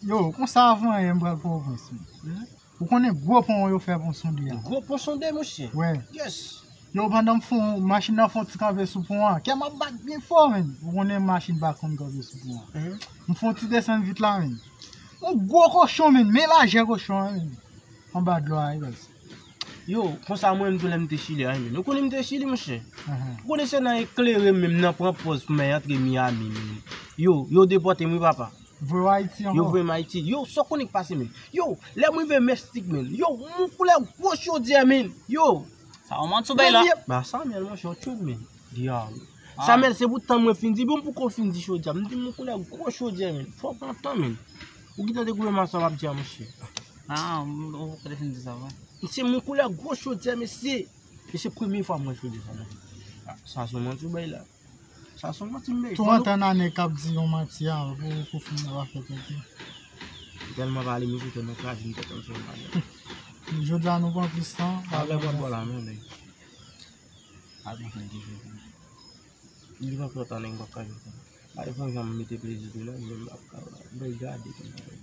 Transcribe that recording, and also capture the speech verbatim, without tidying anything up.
Yo, konsa avan yè m pral Pòtoprens, men. Ou konnen gwo pon yo fè pon sonde a. Gwo pon sonde, monchè. Wè. Yes. Yo, pandan m fon, machin nan fon ti kanpe sou pon an. Kè m ap bat byen fò, men. Ou konnen machin pa konn kanpe sou pon an. M fon ti desann vit la, men. Yon gwo kochon, men. Men lajè kochon an, men. Anba dlo a, wi, baz. Yo, konsa mwen menm tou lè m te Chili a, men. Ou konnen m te Chili, monchè. Ou konnen se nan eklere m menm nan pran pòz pou mwen antre Miami, men. Yo, yo depòte m, wi, papa. Voye w Ayiti Yo ankò. Voye m Ayiti. Yo, sa w konnen k pase, men. Yo, lè m rive Mestik, men. Yo, m koule gwo chodyè, men. Yo. Sa w manti w bay la. Ba, Samèl, monchè, w tchoud, men. Dyab. Samèl, se pou tan mwen fin di, bon, pou kon fin di chodyè. M di, m koule gwo chodyè, men. Fò pran tan, men. Ou gentan dekouvri m a sa w ap di a, monchè. Ah, ou ou te fin di sa, vre. Se m koule gwo chodyè, mesye. E se premye fwa m wè chodyè sa, men. Sa se yon manti w bay la. Sa se yon manti m bay. Trant an ane k ap di yon manti a, pou, pou fin nan afè tenten. Tèlman pale, mesye, tèlman kraze m tèt ansanm pale. Jodi a nou pran plis tan. Pale mwen bò la, men, men. A gen fè ki jwe. Li pran trant ane, m p ap ka jwe. Pale fon jan m mete plezi tou la, men m p ap ka. M bay gade kòman.